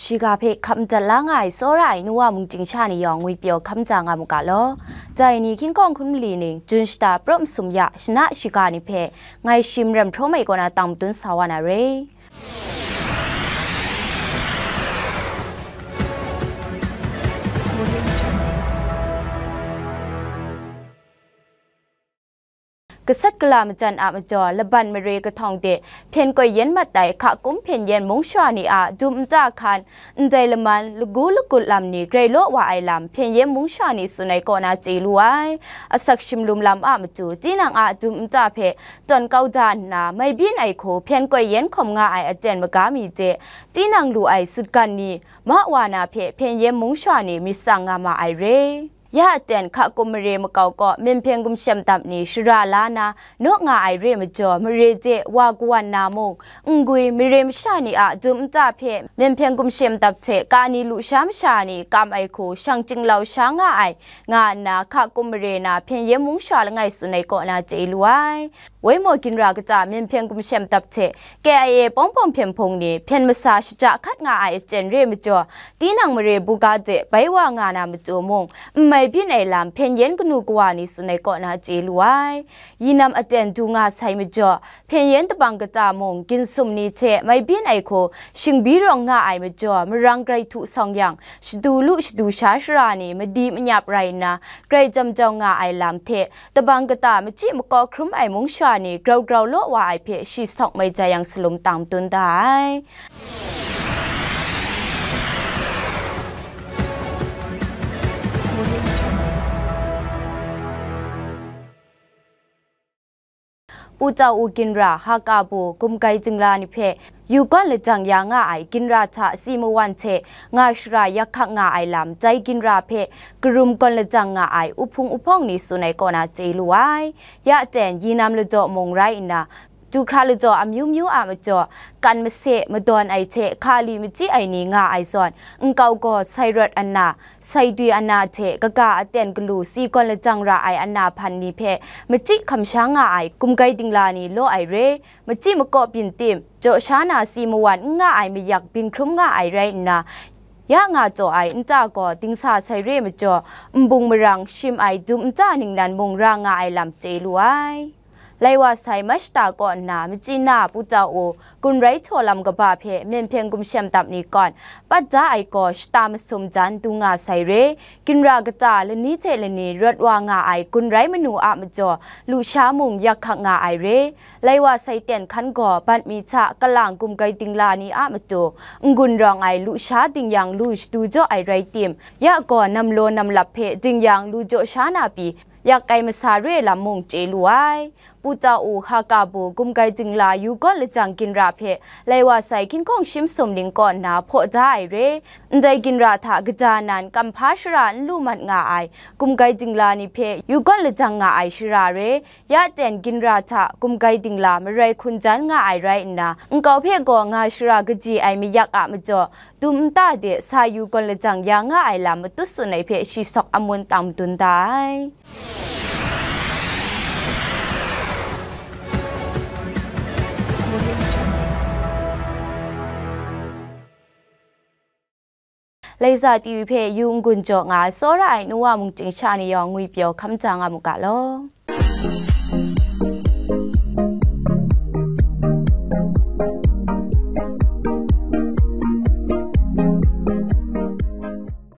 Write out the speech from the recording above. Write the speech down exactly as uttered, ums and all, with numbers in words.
Shiga hpe hkap madat la nga ai tsawra ai nu wa mungchying sha ni yawng ngwipyaw hkam ja nga mu ga law. Dai ni hkying hkawng hkun mali ning, Jun shata praw masum ya shana shiga ni hpe ngai shi maram hprawm ai kaw na tang matun sa wa na re. Gasat gala majan a majaw, laban mare kahtawng de hpyen koi yen mat ai hka kum hpyen yen mung sha ni a dum nta hkan, ndai laman lagu lagut lam ni grai law wa ai lam hpyen yen mung sha ni tsun ai kaw na chye lu ai. Asak shimlum lam a matu, tinang a dum nta hpe tawn kau da nna, mai byin ai hku hpyen koi yen hkawm nga ai aten maga mi de, tinang lu ai sutgan ni ma wa na hpe hpyen yen mung sha ni myit tsang nga ma ai re. Ya aten hka kum mare makau kaw, myen hpyen gumshem dap ni shara la na, naw nga ai re majaw, mare de wa kawan na mung, n-gwi mare masha ni a dum nta hpe myen hpyen gumshem dap hte ka ni lu sha masha ni kam ai hku shang chyinglau sha nga ai, nga nna hka kum mare na hpyen yen mung sha langai tsun ai kaw na chye lu ai. Woi maw, ginra kata myen hpyen gumshem dap hte K I A pawng pawng hpyen hpung ni hpyen masa shaja hkat nga ai aten re majaw, tinang mare buga de bai wa nga na matu mung, n mai byin ai lam hpyen yen kanu kawa ni tsun ai kaw na chye lu ai. Yinam aten du nga sai majaw, hpyen yen tabang kata mung, ginsum ni hte mai byin ai hku shingbi rawng nga ai majaw, marang grai htu sawng yang, shadu lu shadu sha shara ni madi manyap rai nna, grai jam jau nga ai lam hte, tabang kata machyi makaw hkrum ai mung sha ni grau grau law wa ai hpe shi sawk mai jai yang salum tang matun da ai. Pu Tau U ginra, Haka bu, Gumgai Dingla ni hpe yu gawn lajang ya nga ai ginra hta si mawan hte nga shara yak hkak nga ai lam, dai ginra hpe karum gawn lajang nga ai uhpung uhpawng ni tsun ai kaw na chye lu ai. Ya ten, Yinam ladaw mung rai nna, du hkra ladaw amyu myu a majaw, kan mase madawn ai hte hka li machyi ai ni nga ai zawn, nkau gaw sai rawt ana, sai dwi ana hte kaga aten galu si gawn lajang ra ai ana hpan ni hpe machyi hkam sha nga ai Gumgai Dingla ni law ai re, machyi makaw byin tim, jaw sha na si mawan n nga ai mayak byin hkrum nga ai rai nna, ya nga taw ai nta gaw dingsa sai re majaw, nbung marang shim ai dum nta ningnan mung ra nga ai lam chye lu ai. Lai wa sai Mach shata kaw nna, machyi na Pu Tau U, Gun rai htaw lam kaba hpe myen hpyen gumshem dap ni kawn, pat da ai gaw shata masum jan du nga sai re, ginra kata lani hte lani rawt wa nga ai gun rai manu a majaw, lusha mung yak hkak nga ai re. Lai wa sai ten hkan gaw, bat mi hta kalang Gumgai Dingla ni a matu, n-gun rawng ai lusha dingyang lu shadu jaw ai rai tim, ya gaw namlaw namlap hpe dingyang lu jaw sha na pyi, yak ai masa re lam mung chye lu ai. Pu Tau U, Haka bu, Gumgai Dingla yu gawn lajang ginra hpe lai wa sai hkying hkawng shim sum ning kaw nna hpaw da ai re. Ndai ginra hta kaja nan kamhpa shara n lu mat nga ai Gumgai Dingla ni hpe yu gawn lajang nga ai shara re. Ya ten ginra hta Gumgai Dingla marai hkun jan nga ai rai nna, nkau hpe gaw nga shara kaji ai mayak a majaw, dum nta de sa yu gawn lajang ya nga ai lam matut tsun ai hpe shi sawk amun tang madun da ai. Laiza T V hpe yu n-gun jaw nga ai tsawra ai nu wa mungchying sha ni yawng ngwipyaw hkam ja nga mu ga law.